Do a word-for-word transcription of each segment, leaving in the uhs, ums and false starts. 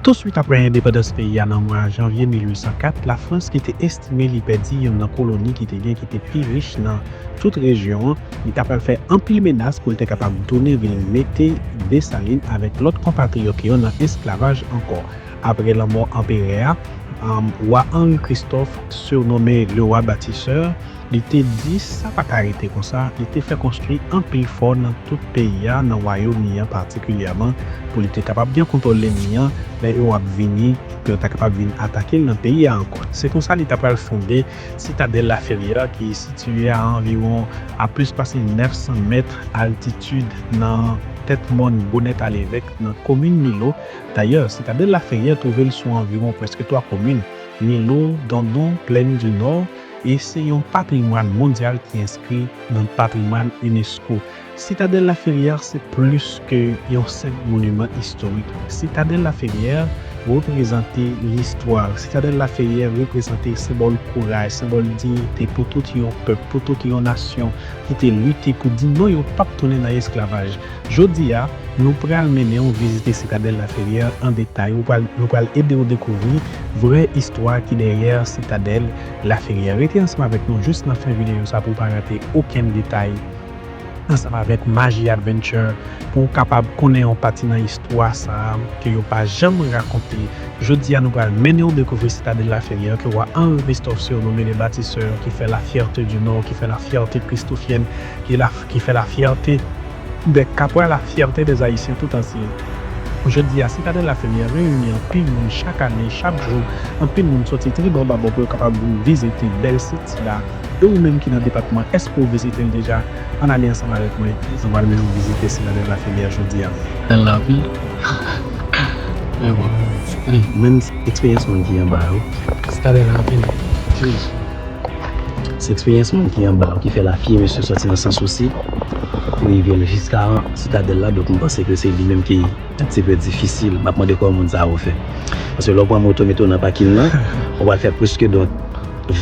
Touswit apre endepandans peyi a nan mwa janvye mil uit san kat, Lafrans ki te estime li pèdi youn nan koloni ki te gen ki te pi rich nan tout rejyon an, li ta pral fè anpil menas pou l te kapab tounen vin mete Desalin avèk lòt konpatriyòt yo nan esklavaj ankò. Apre lanmò anperè a, um, wa Henri Christophe, sirnome le roi bâtisseur, li te di sa pa ka rete konsa, li te fè konstwi anpil fò nan tout peyi a, nan wayòm li an patikilyèman, pou li te kapab gen kontwòl lènmi an, lè yo ap vini, pou yo ta kapab vin atake l nan peyi a ankò. Se konsa li ta pral fonde Sitadèl Laferrière, ki sitiye a anviwon, a plis pase nèf san mèt altitid nan tèt mòn Bonèt a Levèk, nan komin Milo. Dayè, Sitadèl Laferrière twouve l sou anviwon prèske twa komin, Milo, Dondon, Plaine du Nord, e se yon patrimwàn mondyal ki enskri nan patrimwàn unesco. Sitadèl Laferrière se plis ke yon senp moniman istorik. Sitadèl Laferrière reprezante listwa. Sitadèl Laferrière reprezante senbòl kouraj, senbòl diyite pou tout yon pèp, pou tout yon nasyon ki te lite pou di non yo p ap tounen nan esklavaj. Jodi a, nou pral mennen w vizite Sitadèl Laferrière an detay. Nou pral, nou pral ede w dekouvri vrè istwa ki dèyè Sitadèl Laferrière. Rete ansanm avèk nou jis nan fen videyo sa pou w pa rate okenn detay ansanm avèk Maji Adventure pou w kapab konnen yon pati nan istwa sa a ke yo pa janm rakonte. Jodi a, nou pral mennen w dekouvri Sitadèl Laferrière ke wa Henri Christophe sirnome le bâtisseur, ki fè la fierté du Nord, ki fè la fierté christophienne, ki la, ki fè la fierté des Capois, la fierté des Haïtiens tout entier. Jodi a, Sitadèl Laferrière reyini anpil moun chak ane, chak jou. Anpil moun soti tribò babò pou yo kapab vin vizite bèl siti la. E ou menm ki nan depatman, èske w vizite l deja? Ann ale ansanm avèk mwen, nou pral mennen w vizite Sitadèl Laferrière jodi a. Bèl la anpil. Men bon. Menm eksperyans moun ki anba yo. Sitadèl la anpil. Se eksperyans moun ki anba yo ki fè l a pye, mesye, sòti nan Sans Souci pou rive l jiska Sitadèl la. Donk, m panse ke se li menm ki un petit peu difisil. M ap mande kòman moun sa yo fè. Paske lè w pran moto mete w nan pakin nan, ou pral fè plis ke, donk,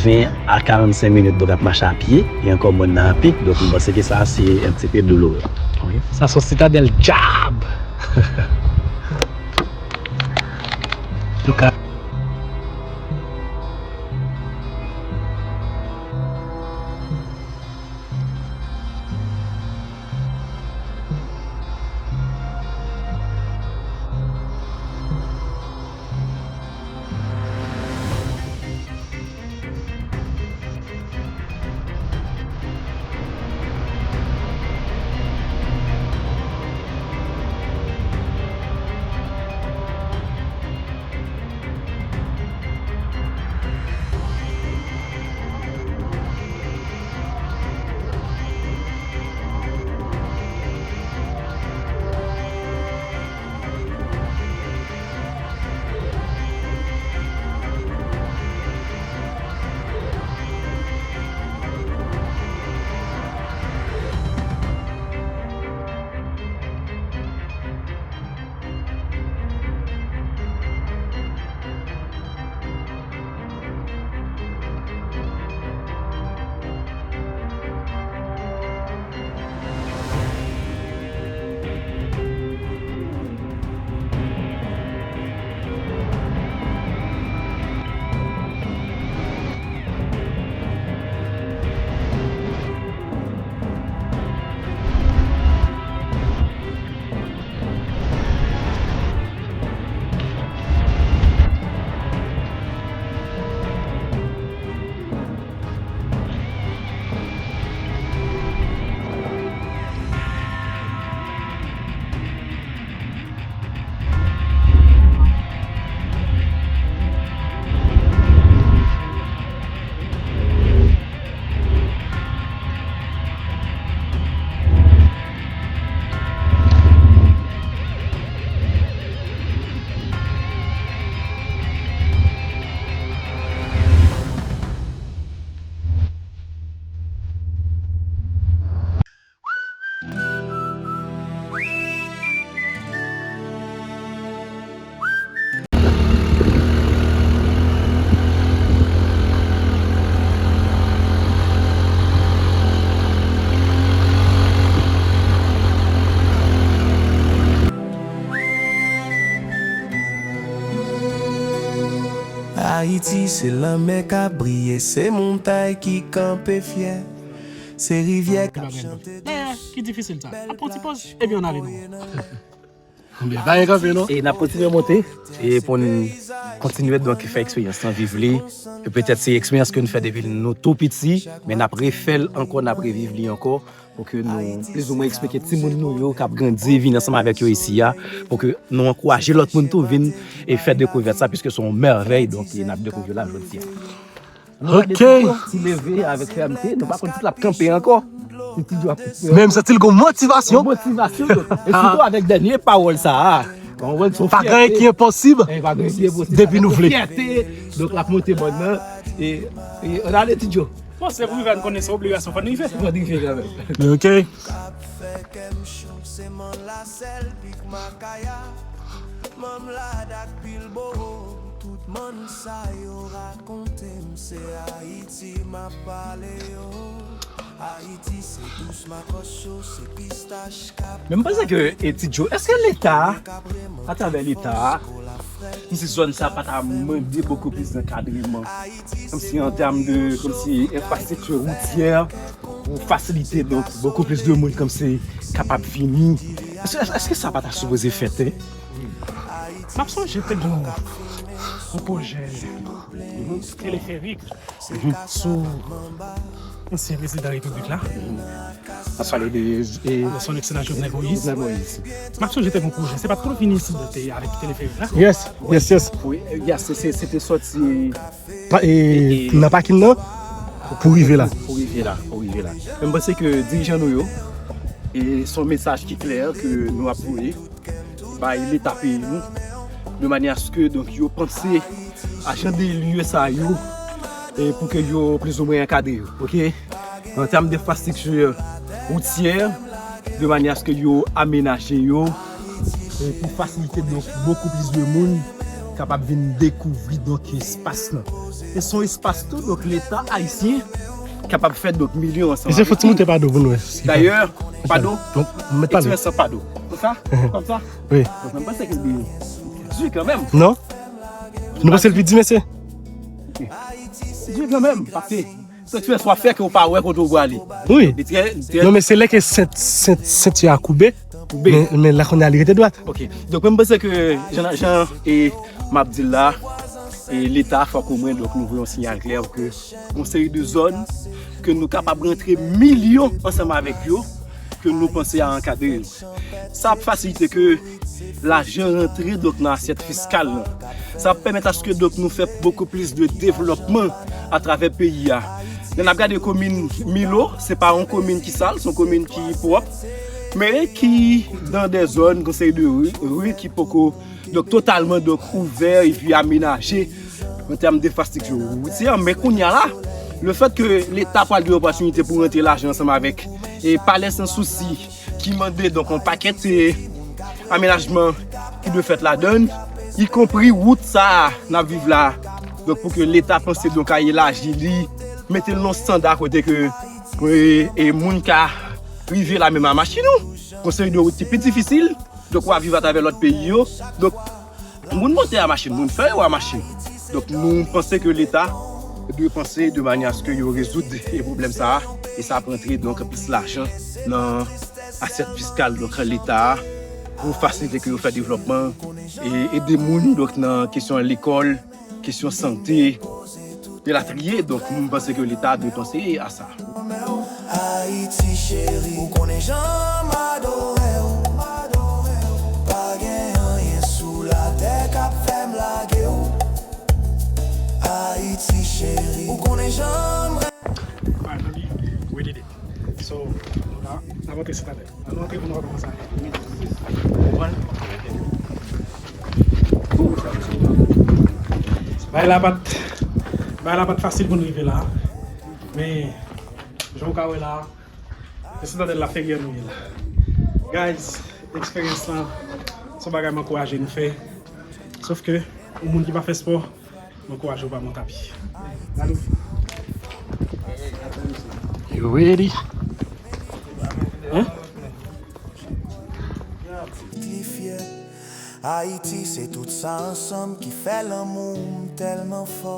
ven a karannsenk minit, donk, ap mache a pye, e ankò mòn nan a pik, donk, m panse ke sa, se un petit peu douloureux. Wi. Sa se yon sitadèl djab! Antouka, Ayiti, se lanmè k ap briye, se montay ki kanpe fyè, se rivyè k ap chante. Ki difisil sa. Ap pran ti pòz, epi ann ale nou. Ebyen, pa gen kanpe non. E n ap kontinye monte e pou n kontinye donk fè eksperyans lan, viv li. E petèt se eksperyans ke n fè depi nou tou piti, men n ap refè l ankò, n ap reviv li ankò. Pou ke nou plizoumwen eksplike timoun nou yo k ap grandi, vin ansanm avèk yo isi a, pou ke nou ankouraje lòt moun tou vin e fè dekouvèt sa, piske se yon mèvèy, donk, e n ap dekouvri la jodi a. Ok. Ti leve avèk fèmte, nou pa konn si l ap kanpe ankò. Ti Djo ap kanpe. Men m santi l gon motivasyon. Motivasyon, e sitou avèk dènye pawòl sa a. Pa gen anyen ki enposib. Depi nou vle. Donk, l ap monte mòn nan. E, e, ann ale, Ti Djo. Bon, se pou rive, n konnen se obligasyon, fò n rive. Fò n rive kanmenm. Ok. K ap fè kè m cho, se Man Lasèl, Big Makaya, Manmlad ak Pilbowo, tout mann sa yo rakonte m se Ayiti m ap pale yo. Ayiti se dous makòch yo, se pistach k ap. Men m panse ke, e, Ti Djo, èske Leta, atravè Leta, kòmsi zòn sa pa ta mande bokou plis d'ankadreman, kòmsi an tèm de, kòmsi enfrastrikti woutyè, pou fasilite donk bokou plis de moun kòmsi kapab vini. Èske, èske sa pa ta sipoze fèt, en? M ap sonje te gen yon pwojè teleferik sou ansyen prezidan repiblik la. N ap pale de, e, Son Ekselans Jovenel Moïse. Jovenel Moïse. M ap sonje te gen yon pwojè. Se pa t pou l vin isi, te avèk teleferik la? Yes, yes, yes. Wi, e, yes, se, se, se te sòti pa, e, nan pakin nan pou rive la. Pou rive la, pou rive la. Men m panse ke dirijan nou yo, e, se yon mesaj ki klè ke nou ap voye bay Leta peyi nou, de manyè aske, donk, yo panse a jan de lye sa yo, e, pou ke yo plizoumwen ankadre yo, ok? An tèm denfrastrikti woutyè, de manyè aske yo amenaje yo, e, pou fasilite, donk, bokou plis de moun kapab vin dekouvri, donk, espas lan. E se yon espas tou, donk, Leta ayisyen kapab fè, donk, milyon ansanm avèk li. Mesye, fò ti moute pado pou nou wè. Dayè, pado, eksperyans an pado. Konsa? Konsa? Wi. Donk, mwen panse ke li di kanmenm. Non? Nou panse l pi di, mesye? Di kanmenm, paske se eksperyans w ap fè ke w pa wè kote w prale. Wi. Li trè, li trè. Non, men se lè ke sent, sent, senti a koube, men, men la kounye a li rete dwat. Ok. Donk, mwen, m panse ke jan, jan, e, m ap di l la, e, Leta, fòk omwen, donk, nou voye yon siyal klè pou ke yon seri de zòn ke nou kapab rantre milyon ansanm avèk yo, ke nou panse a ankadre yo. Sa ap fasilite ke lajan rantre, donk, nan asyèt fiskal lan. Sa ap pèmèt aske, donk, nou fè bokou plis de devlòpman atravè peyi a. Lè n ap gade komin Milo, se pa yon komin ki sal, se yon komin ki pwòp, men ki nan de zòn, konsèy de ri, ri ki poko, donk, totalman, donk, ouvè epi amenaje an tèm denfrastrikti woutyè. Men kounye a la, lefèt ke Leta pral gen opòtinite pou rantre lajan ansanm avèk, e, Palè Sans Souci, ki mande, donk, yon pakèt, e, amenajman ki dwe fèt ladan l, ikonpri wout sa a n ap viv la. Donk, pou ke Leta panse, donk, a elaji li, mete l nan yon estanda kote ke, e, e, moun ka rive la menm a machin ou. Konsèy de wout ki pi difisil, donk, w a viv atravè lòt peyi yo. Donk, moun monte a machin, moun fè yo a machin. Donk, nou panse ke Leta dwe panse de manyè aske yo rezoud, e, pwoblèm sa a, e sa ap rantre, donk, plis lajan nan asyèt fiskal, donk, Leta a, pou fasilite ke yo fè devlòpman, e ede moun, donk, nan kesyon lekòl, kesyon sante, elatriye. Donk, m panse ke Leta dwe panse a sa. Ayiti cheri, ou konnen jan m adore w. Pa gen anyen sou latè k ap fè m lage w. Ayiti cheri, ou konnen jan m. Alright, let me read it. So, nou la, n ap antre Sitadèl. Ann antre pou nou wè kòman sa ye. Konprann? Bagay la pa t, bagay la pa t fasil pou n rive la. Men, jan w ka wè la, se Sitadèl Laferyè nou ye la. Guys, eksperyans lan, se yon bagay m ankouraje nou fè. Sof ke, yon moun ki pa fè spò, m ankouraje w pa monte a pye. Gade w. You ready? Hein? Ayiti, se tout sa ansanm ki fè lanmou m tèlman fò.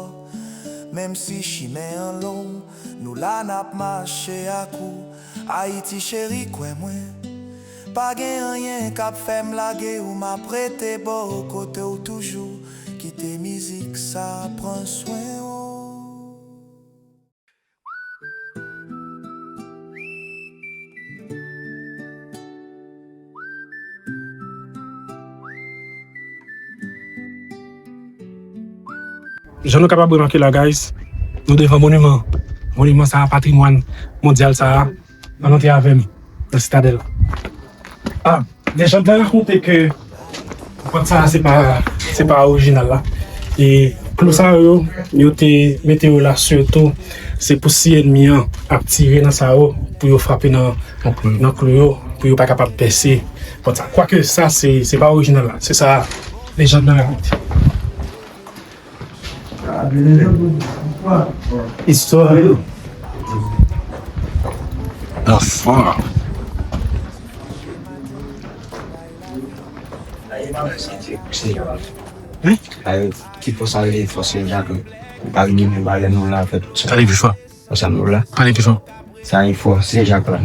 Menm si chimen an long, nou la n ap mache ak ou. Ayiti cheri, kwè mwen, pa gen anyen k ap fè m lage ou, m ap rete bò kote w toujou. Kite mizik sa pran swen w. Jan nou kapab remake la, guys, nou devan moniman. Moniman sa a, patrimwàn mondyal sa a. Ann antre avè m nan Sitadèl la. Ah, Lejand lan rakonte ke pòt sa a se pa, se pa orijinal la. E klou sa yo, yo te mete yo la sitou, se pou si ènmi an ap tire nan sa yo, pou yo frape nan, nan klou yo, pou yo pa kapab pèse pòt sa. Kwake sa, se, se pa orijinal la. Se sa lejand lan rakonte. Istwa yo. Anfan. Ki fòs ale fòs Sen Jak? Ou pa vin limen balèn ou la fè tout sa. Pale pi fò. Fòs a nou la. Pale pi fò. Sa e fòs Sen Jak la.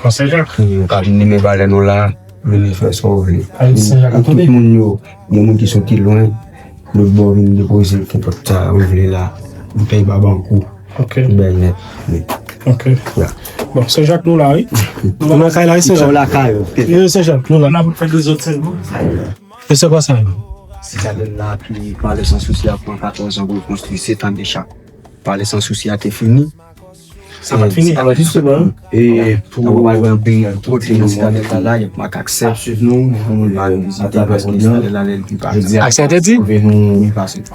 Fòs Sen Jak. Ou ka vin limen balèn ou la, vin fè sa w vle. Ayisyen, tout moun yo, gen moun ki soti lwen, lòt bò vin depoze kenpòt sa ou vle la. Ou peye ba bank ou. Ok. Ou bay nèt. Ok. Ya. Bon, Sen Jak nou la, wi. Nou nan kay la, wi, Sen Jak. Lakay, ok. Wi, Sen Jak nou la. N ap fè de zòt sèlman. E se kwa sa yo? Sitadèl la ki Palè San Sousi a pran katòz an pou l konstwi, setan de chak. Palè San Sousi a te fini. Sa pa t fini. Alò, jisteman, e pou nou al nan peyi kote nan Sitadèl la, la, y ap makak sè. Ap swiv nou, nou al vizite paske Sitadèl la, lè l pi pase. Aksè entèdi? Nou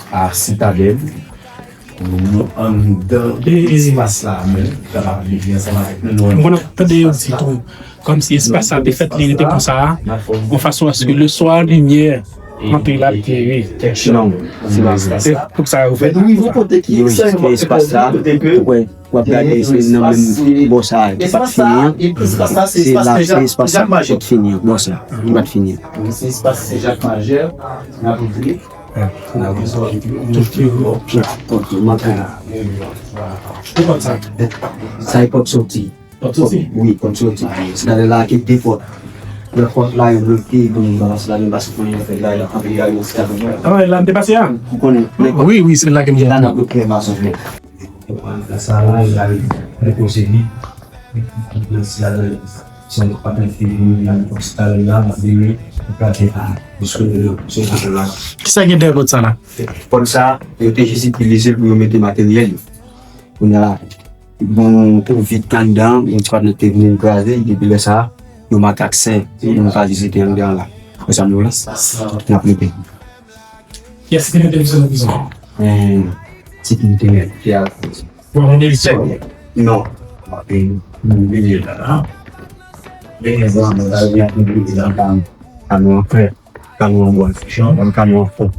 a Sitadèl. Nou anndan espas la menm, sa va vini ansanm avèk nou, nou. M konn ap tande yo di tou, kòmsi espas sa te fèt, li rete konsa, yon fason aske le swa limyè antre la, li te, wi. Non, se pa sa. Se pou sa yo fè. Nou rive yon kote ki ekstrè espas sa, ou wè, w ap gade, se nan menm bò sa, ki pa t fini an. Se la, se espas sa, ki pa t fini an, bò sa, ki pa t fini an. Se espas Sen Jak Majè, n ap ouvri. Sa e pòt soti. Pòt soti? Wi, pòt soti. Sitadèl la gen de pòt. Lòt pòt la, yo bloke, bon, bagay la, men pa sou konnen yo fè la, yo kanpe la, yo fè la. Ah, la m te pase a? Ou konnen. Wi, wi, se la ke m te. La, n ap bloke mason fè. Sa la, yo al depoze li. Nan Sitadèl, se yon patnè ki vini nan Sitadèl la, m ap vini, m ap gade a, diske yo, se yon patnè la. Kisa gen dèyè pòt sa la? Pòt sa, yo te jis itilize l pou yo mete materyèl yo. Kounye a la, bon, pou vit anndan, yon ti patnè te vini kraze, depi lè sa, yo makak sè, yo makak jete anndan la. Wè sa m di w la? N ap rete. Kiyès ki te mete misye nan prizon? Eh, ti ki te mete a. Bon, moun elisyon. Non. Eh, moun vini la. Vini la, moun la, vini la, vini la, vini la. Ka nou an fè, ka nou an bòn, ka nou an fon,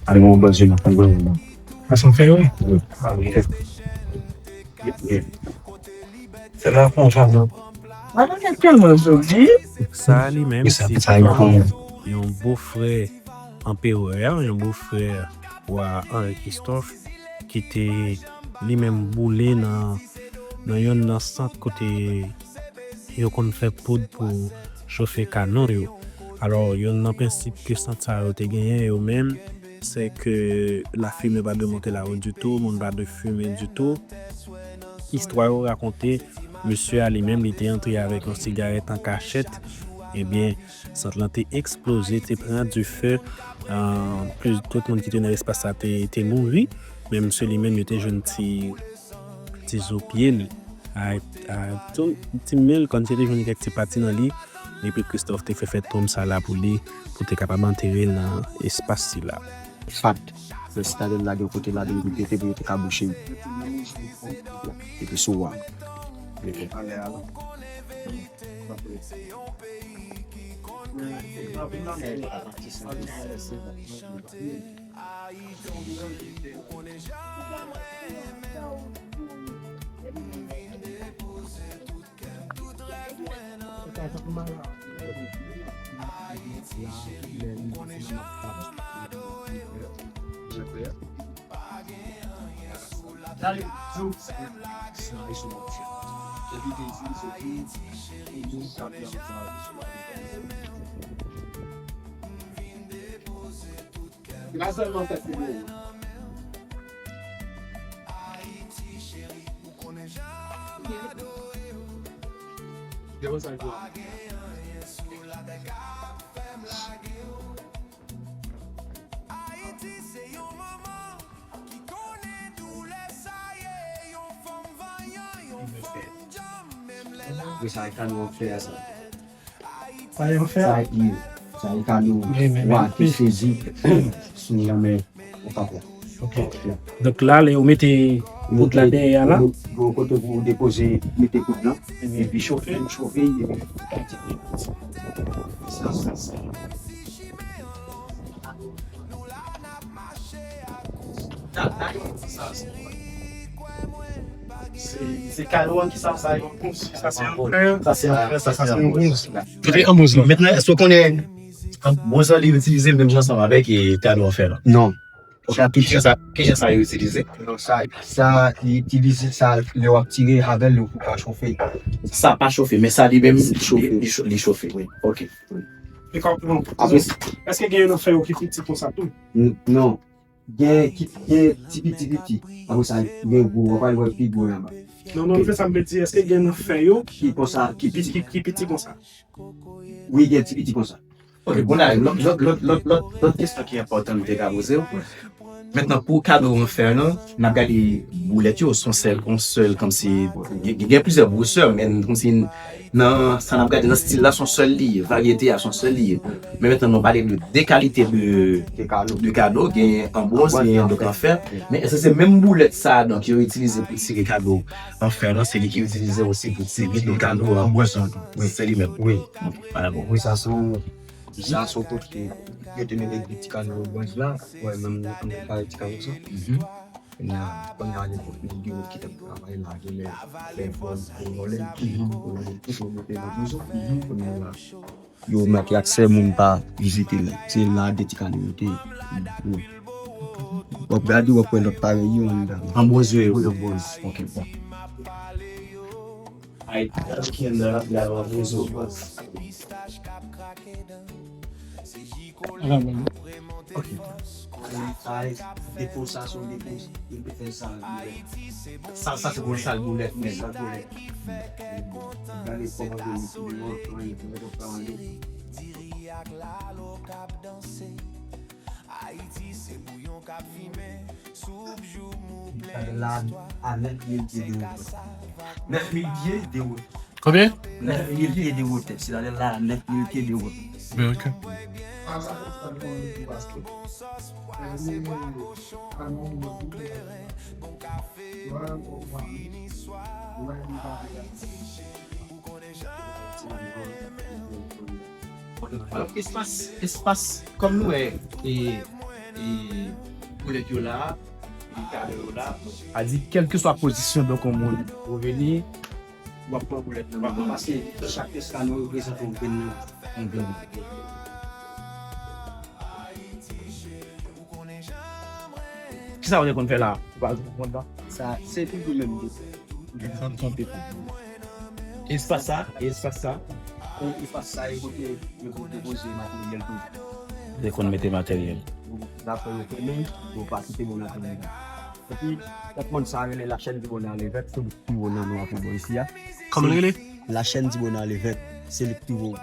ka nou an bòn, se nou konn bòn. Fason fè, wi. Wi. Se la konsa, non. Mwen pa gen tèlman jodi. Sa a li menm, se te yon, yon bofrè anperè a, yon bofrè wa Henri Christophe, ki te li menm boule nan, nan yonn nan sant kote yo konn fè poud pou chofe kanon yo. Alò, yonn nan prensip ke sant sa yo te genyen yo menm, se ke la fumée pa dwe monte la wo ditou, moun pa dwe fimen ditou. Istwa yo rakonte, mesye a li menm, li te antre avèk yon sigarèt an kachèt. Ebyen, sant lan te eksploze, te pran dife. Ah, plis, tout moun ki te nan espas sa te, te mouri. Men mesye li menm, yo te jwenn ti, ti zo pye l. A, a, tou, ti men l, kòmsi te jwenn kèk ti pati nan li. Epi Christophe te fè fè tonm sa la pou li, pou te kapab antere l nan espas sila. Fat. Fè Sitadèl la gen kote ladan pou yo te, pou yo te ka bouche. Epi sou wa. Ayiti cheri, ou konnen jan m adore w. Dale, di w, se, se nan restoran. Epi te di, se pou, pou moun k ap nan travay sou la. Vin depoze tout kè m. Se pa sèlman fè fougo. Ayiti cheri, ou konnen jan m adore w. Devan sa l fè. Pa gen anyen sou latè k ap fè m lage w. Ayiti se yon manman ki konnen doulè sa ye, yon fanm vanyan, yon fanm djanm, menm lè la. Wi, sa e kado w fè a sa. Sa e fè. Sa e, sa e kado w. Wi, men, wa men, ki sezi sou lanmè ou pa fè. Ok. Donk la, lè yo mete poud la dèyè a la. Yon kote pou depoze, mete poud lan, epi chofe, chofe, epi sa, sa, sa. Se, se kado an ki sa, sa yon bronz. Sa se an fè. Sa se an fè, sa se yon bronz. Kote an bronz lan? Mentnan, èske w konnen an bronz lan li itilize menm jan ansanm avèk, e, kado an fè lan? Non. Ki jan sa, ki jan sa yo itilize? Non, sa, sa, li itilize sa, lè w ap tire avè l, ou ka chofe. Sa pa chofe, men sa li menm, li, li cho-, li chofe. Wi. Ok. Wi. E kòman, èske gen youn nan fè yo ki piti konsa tou? N-, non. Gen ki, gen ti piti piti. Apre sa, gen gwo, w ap al wè pi gwo anba. Non, non, se sa m vle di, èske gen nan fè yo ki konsa, ki piti, ki, ki piti konsa? Wi, gen ti piti konsa. Ok, bon, la, lòt, lòt, lòt, lòt, lòt, lòt kesyon ki enpòtan m te ka poze w. Mentnan, pou kado an fè lan, n ap gade boulèt yo, se yon sèl, yon sèl, kòmsi, gen, gen plizyè gwosè, men kòmsi nan sa n ap gade nan stil la, se yon sèl li ye, varyete a, se yon sèl li ye. Men mentnan, nou pale de de kalite de, de kado, gen an bwonz, gen an fè. Men èske se menm boulèt sa a, donk, yo itilize pou tire kado an fè lan, se li ki itilize osi pou tire de kado an bwonz lan tou? Wi. Se li menm. Wi. Wi, sa se yon, sa se yon kote yo te mete de ti kado bwonz la. Wè, menm, menm kare ti kado sa. Kounye a, kounye a, gen kòk nèg yo ki t ap travay la, genlè fè vòl pou vòlè, pou vòlè, pou yo mete nan prizon. Kounye a la, yo mèt aksè moun pa vizite l. Se la de ti kado yo te ye. W ap gade, w ap wè lòt parèy yo anndan. An bwonz yo ye, wi, an bwonz. Ok, bon. Ay, ki anndan la, la, la, rezo. Ala, bon. Ok. Sa, depo sa, se yon depo, yo te fè sal boulèt. Sa, sa, se pou sal boulèt, men. Sal boulèt. Gade kòman yo mete yo, kòman yo mete yo. Diri ak lalo k ap danse. Ayiti se bouyon k ap fimen, soup joumou plen istwa. Nèf mil pye de wotè. Nèf mil pye de wotè. Konbyen? Nèf mil pye de wotè. Sitadèl la, nèf mil pye de wotè. Ben, ok. Donk, espas, espas, kòm nou wè, e, e, boulèt yo la, e kado yo la. A di, kèlkeswa pozisyon, donk, yon moun ou vini, w ap pran boulèt nan men w, paske chak eskanè reprezante yon grenn nan, yon grenn. Kisa w te konn fè la? Ou pa konn la? Sa, se toujou menm tou. Espas sa, espas sa. E, espas sa, e kote yo konn depoze materyèl tou. Yo konn mete materyèl. Zafè yo fèmen, yo pa kite moun antre anndan. Epi, tèt mòn sa rele la chaîne du bonheur à l'évêque, se li ki pi wo nan nou a pou bò isi a. Kòman l rele? La chaîne du bonheur à l'évêque, se li ki pi wo.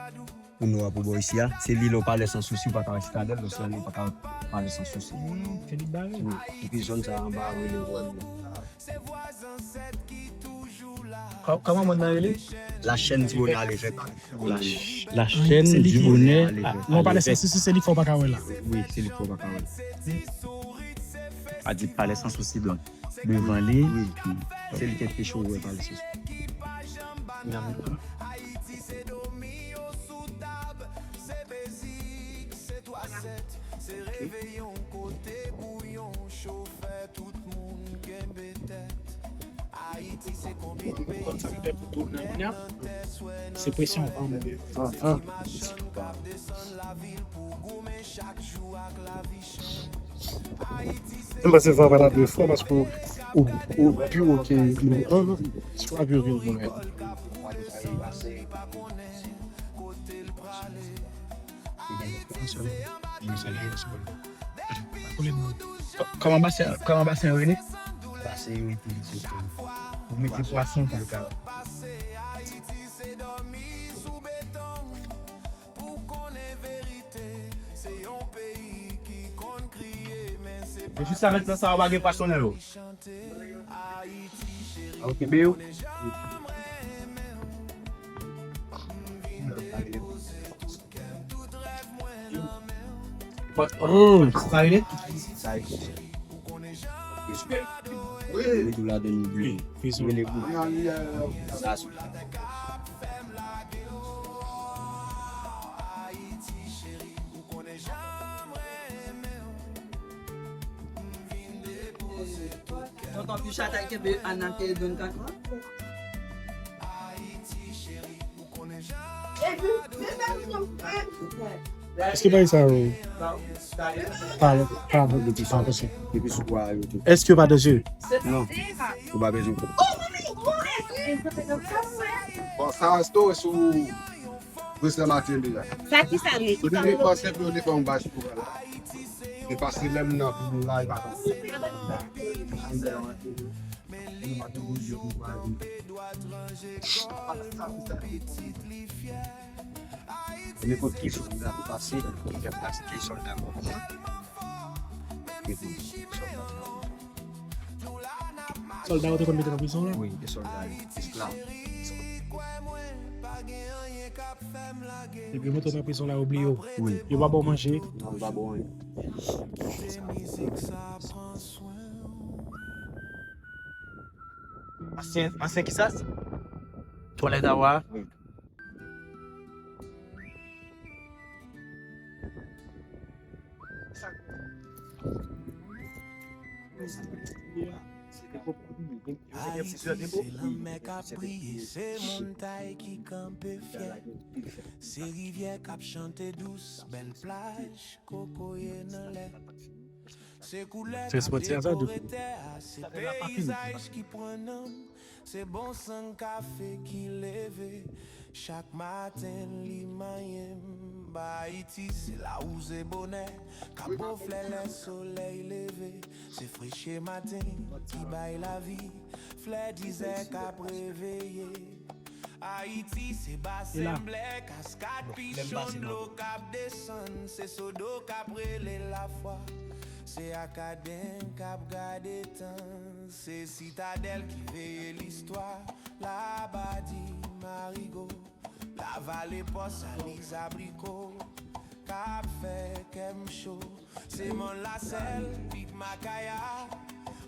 Pou nou a pou bò isi a, se li lè w pale san sousi, ou pa ka wè Sitadèl, lè w sou la, ou pa ka pale san sousi. Hmm, Felip Bare. Wi, epi zòn sa anba, wi, le wòl. Kò-, kòman mòn nan rele? La chaîne du bonheur à l'évêque. La ch-, la chaîne du bonheur à l'évêque. Lè w pale san sousi, se li k fè w pa ka wè la. Wi, se li k fè w pa ka wè la. A di pale san sousi blan. Devan li. Wi. Se li k enpeche w wè pale san sousi. Ayiti se domi yo sou tab, se bezik, se twa sèt, se reveyon kote bouyon cho fè tout moun kenbe tèt. Ayiti Konn sa ki fè pou tou nan kounye a. Se presyon an. Ah, ah. M panse sa va ta dwe fò paske ou, ou pi wo ke nivo an, non? Swa pi wo ke nivo an. Kòman basen, kòman basen an rele? Basen yo ete li sou tou. Ou mete pwason pou yo ka. Men jiska mentnan sa yo pa gen pwason nan yo. Ok, ben yo. Sa rele? Sa rele. Wi. Wi, tou ladan nou ble. Wi, tou. Rele pou. Sa sou. Tonton Picha ta kenbe Ana ke donn kakwa. Èske bagay sa yo pa, pa, pa posib? Èske yo pa danjere? Non, ou pa bezwen. Bon, sa reste sou Prezidan Martelly a. Sa ki sa, men? Ou te panse pou yo te fè yon baz pou la. E pase lè m nan pou nou la, e pa konsa. Nenpòt ki sou la pou pase, ki fè pase ki sòlda. Sòlda yo te konn mete nan prizon la? Wi, de sòlda yo, esklav. Epi yo mete w nan prizon la, yo bliye w. Wi. Yo pa ba w manje. Non, yo pa ba w anyen. Ansyen, ansyen kisa? Twalèt a wa? Wi. Ayiti, se lanmè k ap briye, se montay ki kanpe fyè. Se rivyè k ap chante dous, bèl plaj, kokoye nan lè. Se koulè k ap dekore tè a, se peyizaj ki pran nanm. Se bon san kafe ki leve chak maten, li manyen m. Ayiti, se lawouze bonè k ap wonfle lè solèy leve. Se freche maten ki bay lavi, flè dizè k ap reveye. Ayiti, se basen blè, kaskad pichon, dlo k ap desann. Se sodo k ap rele lafwa, se akadenm k ap gade tan. Se sitadèl ki veye listwa, Labadi, Marigo, Lavale, Pòsaliz, Abriko, k ap fè kè m cho. Se mòn Lasèl, Pik Makaya,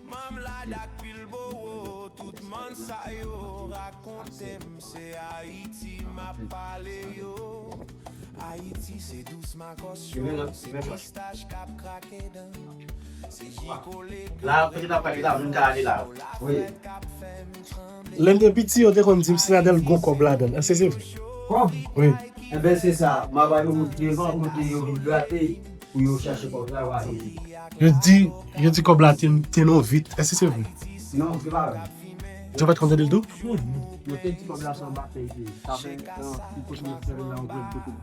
Manm Lad ak Pil Bowo, tout mòn sa yo rakonte m se Ayiti m ap pale yo. Ayiti se dous makòs yo, se pistach k ap krake dan. La, kote n ap pale la, moun ka ale la. Wi. Lè m te piti, yo te konn di m Sitadèl gon kòb ladan l. Èske se vre? Kòb? Wi. Enben, se sa. M ap ba yo wout devan kote yo vin grate pou yo chache kòb la, yo ale. Yo di, yo di kòb la te, te nan vit. Èske se vre? Non, se pa vre. Yo pa t konn tande l tou? Yo te di kòb la se anba tè l te ye. Sa fè, nan, pou kote yo fè la, yo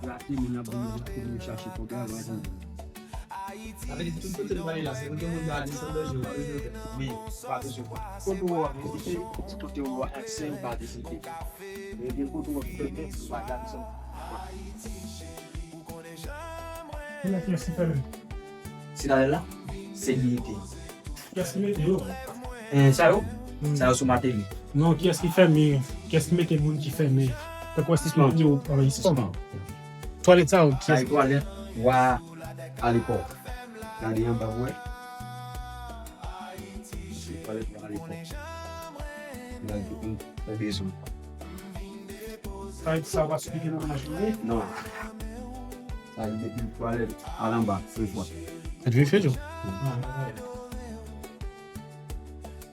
grate, moun ap vin grate pou yo chache kòb la, yo ale. Sa vle di tout kote nou ale la, se pou tout moun ka desann danje, ou pa bezwen pè. Wi, ou pa bezwen pè. Kote ou ap vizite, se kote ou ap aksè, ou pa vizite. Men gen kote ou ap fèmen, ou pa ka desann. Kiyès ki fèmen? Sitadèl la, sekirite. Kiyès ki mete yo? Eh, sa yo? Hmm. Sa yo sou Martelly. Non, kiyès ki fèmen? Kiyès ki mete moun ki fèmen? Tankou envestisman. Yo, envestisman. Twalèt sa yo, kiyès? Sa yo twalèt wa alepòk. Gade anba w wè. Twalèt wa alepòk. Gade tout moun fè bezwen. Sa yo, sa yo pa sou piye nan manje, non? Sa yo depi twalèt al anba, se fwa. Fèt vin fè yo. Hmm. Ah, ouais.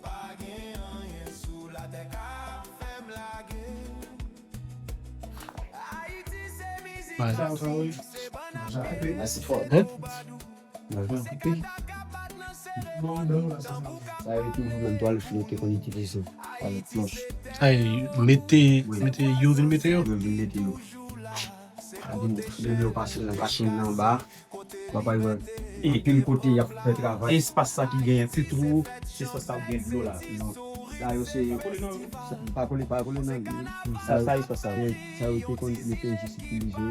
Pa gen anyen sou latè k Mèsi fò. Sa yo toujou menm twal flo te konn itilize. Twal flòch. Ay, mete, mete yo vin mete yo. Yo vin mete yo. Depi yo pase nan machin nan anba, w ap al wè anpil kote y ap fè travay. Espas sa ki genyen ti twou, se espas sa ki gen dlo la. Non. Sa yo se, pa kole, pa kole nan, sa, sa espas sa. Sa yo te konn mete jis itilize yo,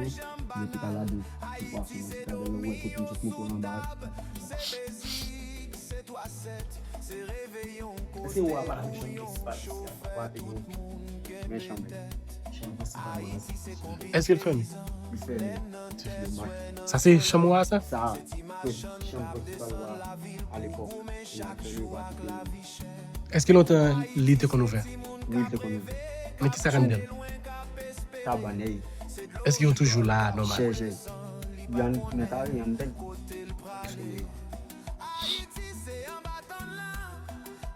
mete pa ladan ti pwason nan ti tabèl, ou wè kote m sot mete anba. Èske ou a pa la menm chanm espas la? Ou a te gen men chanm, chanm prensipal la. Èske l fèmen? Li fèmen. Sa se chanm ou a sa? Sa, se chanm prensipal ou a alepòk. Li a fèmen, ou a kite li. Èske lontan li te konn ouvè? Wi, li te konn ouvè. Men ki sa k anndan l? Kabanèy. Èske yo toujou la, nòmal? Chèjè. Yann nan kare, yann dèy. Ayiti se anba tann lan.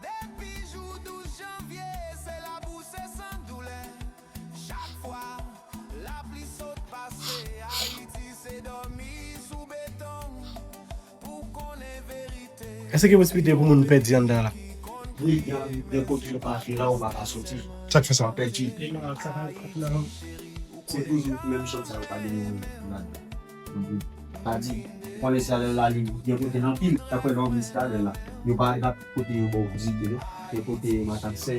Depi jou douz janvye, se labou, se san doulè. Chak fwa lapli sot pase, Ayiti se dòmi sou beton. Pou konnen verite. Èske gen posiblite pou moun pèdi anndan la? Wi, gen, gen kote yo pa fè la, ou pa ka soti. Sa k fè sa? Pèdi. Se toujou menm chanm sa yo pa gen moun ladan. Sa di, konnen sa lè la li gen kote nan pil, tankou lè w vin Sitadèl la. Yo pa, pa kote yo ba w vizite yo, gen kote matant sè.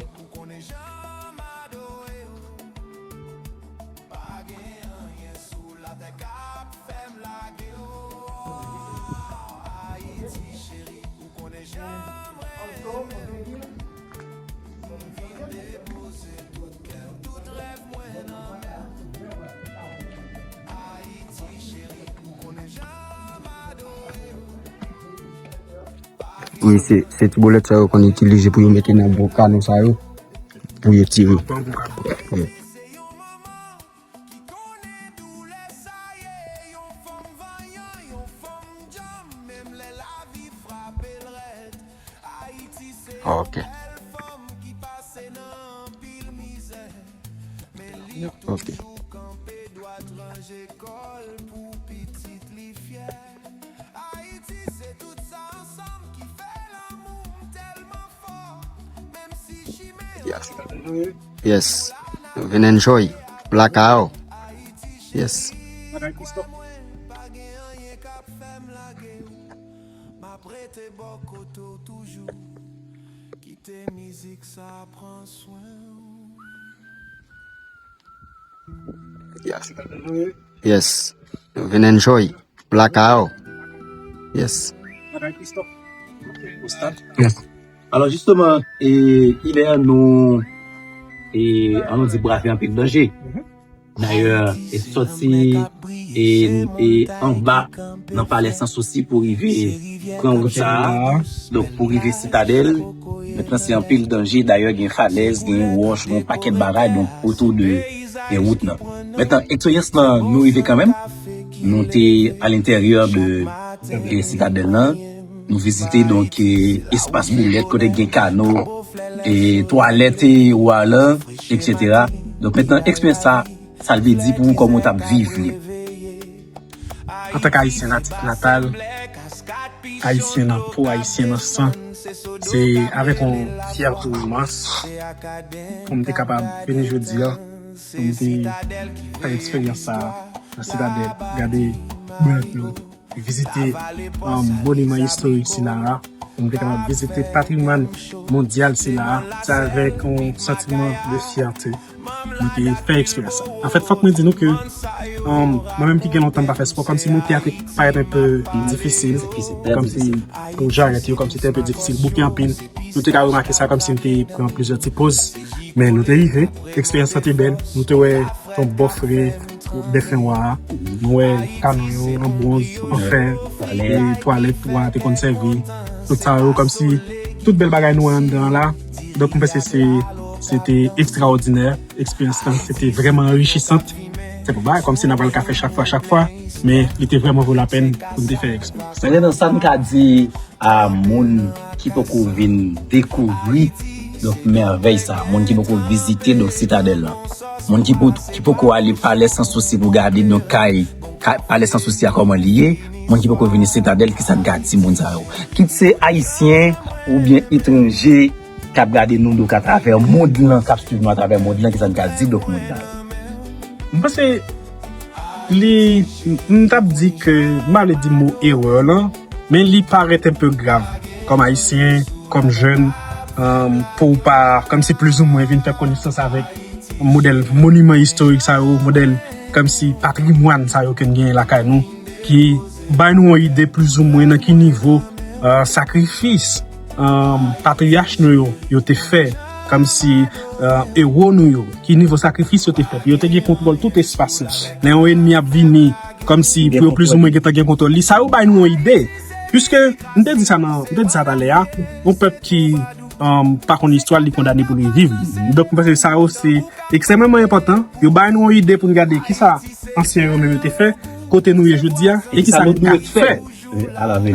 Wi, se, se ti bolèt sa yo konn itilize pou yo mete nan gwo kano sa yo, pou yo tire. Wi. Ok. Ok. Yes. Yes. Vin enjoy. Blackout. Yes. Yes. Yes. Vin enjoy. Blackout. Yes. Yes. Alò, jisteman, e, Hilaire, nou, e, an nou di, brave anpil danje. Dayè, e sòti, e, e anba nan Palè Sansousi pou rive pran wout sa a. Donk, pou rive Sitadèl, mentnan se anpil danje. Dayè, gen falèz, gen wòch, gen yon pakèt bagay, donk, otou de, de wout nan. Mentnan, eksperyans lan, nou rive kanmenm. Nou te alenteryè de, de Sitadèl lan. Nou vizite, donk, e, espas bolèt, kote gen kano, e, twalèt, e, wa lan, etsetera. Donk, mentnan, eksperyans sa, sa l vle di pou ou, kòman w t ap viv li? Antanke Ayisyen natif natal, Ayisyen nan po, Ayisyen nan san, se avèk yon fyète imans pou m te kapab vini jodi a, pou m te fè eksperyans sa a nan Sitadèl, gade Blanc Bleu, vizite, um, moniman istorik sila a, pou m te kapab vizite patrimwàn mondyal sila a. Se avèk yon santiman de fyète mwen te fè eksperyans sa. Anfèt, fòk mwen di nou ke, um, mwen menm ki gen lontan m pa fè spò, kòmsi moute a te parèt enpe difisil, kòmsi pou jarèt yo, kòmsi te enpe difisil, bouke anpil. Nou te ka remake sa kòmsi m te pran plizyè ti poz, men nou te rive. Eksperyans lan te bèl. Nou te wè yon bò fre, dèfen wa a. Nou wè kano yo an bwonz, an fè, e twalèt wa a te konn sèvi. Tout sa yo, kòmsi tout bèl bagay nou wè anndan an la. Donk, mwen panse se, se te ekstraòdinè. Eksperyans lan, se te vrèman anrichisan. Se pa bagay kòmsi n ap al ka fè chak fwa, chak fwa, men li te vrèman vo lapèn pou n te fè eksperyans. Mwen, nan sa m ka di, a moun ki poko vin dekouvri donk, mèvèy sa, moun ki poko vizite, donk, Sitadèl lan. Moun ki po-, ki poko ale Palè Sansousi pou gade, donk, kay, kay Palè Sansousi a kòman li ye, moun ki poko vini Sitadèl, kisa n ka di moun sa yo? Kit se Ayisyen oubyen etranje k ap gade nou, donk, atravè mond lan, k ap swiv nou atravè mond lan, kisa n ka di, donk, moun sa yo? M panse li, m t ap di ke, m pa vle di mo erè lan, men li parèt enpe grav kòm Ayisyen, kòm jèn, um, pou w pa, kòmsi plizoumwen vin fè konesans avèk modèl moniman istorik sa yo, modèl kòmsi patrimwàn sa yo ke n genyen lakay nou, ki bay nou yon ide plizoumwen nan ki nivo, uh, sakrifis, um, patriyach nou yo, yo te fè, kòmsi, uh, ewo nou yo, ki nivo sakrifis yo te fè. Yo te gen kontwòl tout espas la. Lè yon ènmi ap vini, kòmsi pou yo plizoumwen gentan gen kontwòl li. Sa yo bay nou yon ide. Piske, m te di sa nan, m te di sa talè a, yon pèp ki, um, pa konn istwa l, li kondane pou li viv. Donk, m panse sa yo se ekstrèmeman enpòtan. Yo bay nou yon ide pou n gade kisa ansyen yo menm yo te fè, kote nou ye jodi a, e kisa nou ka fè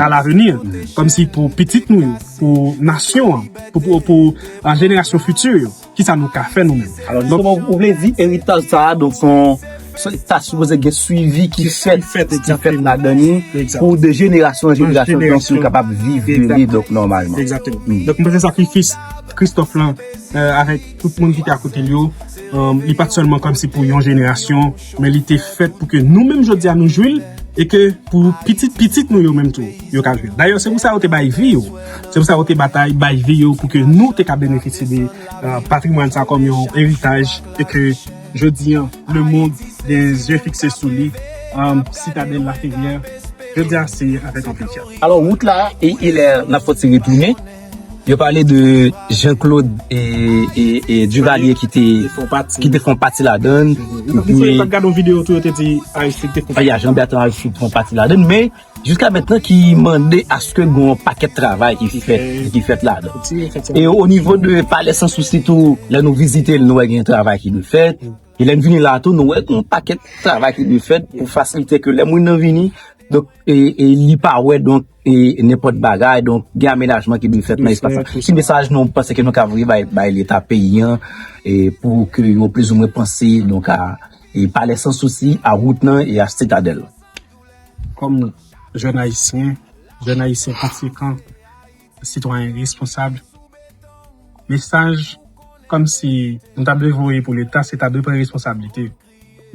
alaveni, kòmsi pou pitit nou yo, pou nasyon an, pou, pou, pou, uh, jenerasyon fiti yo. Kisa nou ka fè nou menm? Alò, donk, jisteman, ou vle di eritaj sa a, donk, se yon, se, ta sipoze gen swivi ki fèt, ki fèt ladan li, pou de jenerasyon an jenerasyon, donk, nou kapab viv de li, donk, nòmalman. Egzakteman. Donk, m panse sakrifis Christophe lan, euh, avèk tout moun ki te akote l yo, euh, li pa t sèlman kòmsi pou yon jenerasyon, men li te fèt pou ke nou menm jodi a nou jwi l, e ke pou pitit pitit nou yo menm tou, yo ka jwi l. Dayè, se pou sa yo te bay vi yo. Se pou sa yo te batay, bay vi yo pou ke nou te ka benefisye de, euh, patrimwàn sa kòm yon eritaj e ke jodi an, lemonn gen zye fikse sou li, euh, Sitadèl Laferyè. Jodi a, se avèk anpil fyète. Alò, wout la, e, e lè n ap fòti retounen, yo pale de Jean-Claude e, e, e Duvalier ki te, ki te fè yon pati ladan l. Epi, m te gade yon videyo tou, yo te di Aristide te fè yon pati. Jean-Bertrand Aristide fè yon pati ladan l, men jiska mentnan ki mande aske gen yon pakèt travay ki fèt, ki fèt ladan. E o nivo de Palè Sansousi tou, lè nou vizite l, nou wè gen travay ki dwe fèt. E lè n vini la tou, nou wè gen yon pakèt travay ki dwe fèt pou fasilite ke lè moun nan vini, donk, e, e li pa wè, donk, e nenpòt bagay, donk, gen amenajman ki dwe fèt nan espas la. Ki mesaj nou panse ke nou ka voye bay, bay Leta peyi an, e pou ke yo plizoumwen panse, donk, a, e Palè Sansousi, a wout nan e a Sitadèl? Kòm jèn ayisyen, jèn ayisyen konsekan, sitwayen responsab, mesaj kòmsi m ta dwe voye pou Leta, se ta dwe pran responsablite.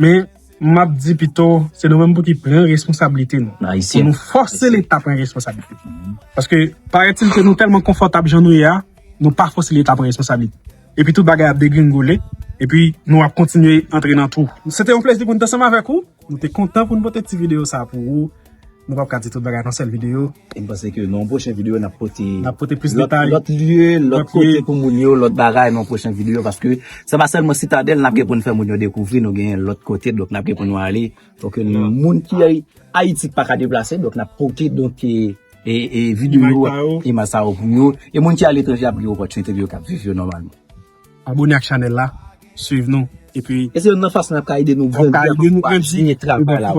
Men, m ap di pito, se nou menm pou ki pran responsablite nou. Pou nou fòse Leta pran responsablite. Paske, parètil ke nou tèlman konfòtab jan nou ye a, nou pa fòse Leta pran responsablite. Epi tout bagay ap degringole, epi nou ap kontinye antre nan twou. Se te yon plezi pou n te ansanm avèk ou. Nou te kontan pou n pote ti videyo sa a pou ou. Nou p ap ka di tout bagay nan sèl videyo. E m panse ke nan yon pwochen videyo, n ap pote, n ap pote plis detay, lòt lye, lòt kote pou moun yo, lòt bagay nan yon pwochen videyo, paske se pa sèlman Sitadèl n ap gen pou n fè moun yo dekouvri, nou genyen lòt kote, donk n ap gen pou nou ale. Donk, moun ki Ay-, Ayiti ki pa ka deplase, donk n ap pote, donk, e, e, e videyo, imaj sa yo pou yo. E moun ki aletranje ap gen opòtinite pou yo ka viv yo nòmalman. Abone ak chanèl la, swiv nou, epi e se youn nan fason n ap ka ede nou grandi, ede nou grandi, travay la,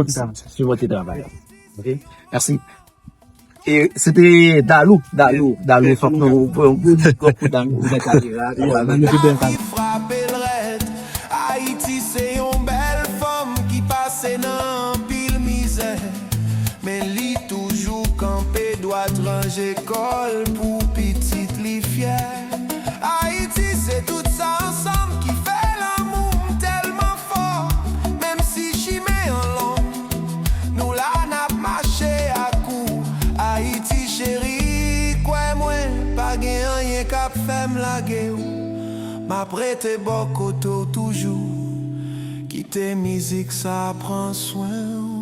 sipòte travay la. Ok? Mèsi. E se te Dalou, Dalou, Dalou, fòk nou, pou, pou, pou Dalou, pou Dalou. Frape l rèd. Ayiti se yon bèl fanm ki pase nan anpil mizè. Men li toujou kanpe dwat, ranje kò l pou pitit li fyè. Ayiti se tout sa ansanm ki fè lanmou m tèlman fò. Menm si chimen an long, nou la n ap mache ak ou. Ayiti cheri, kwè mwen, pa gen anyen k ap fè m lage w. M ap rete bò kote w toujou. Kite mizik sa pran swen w.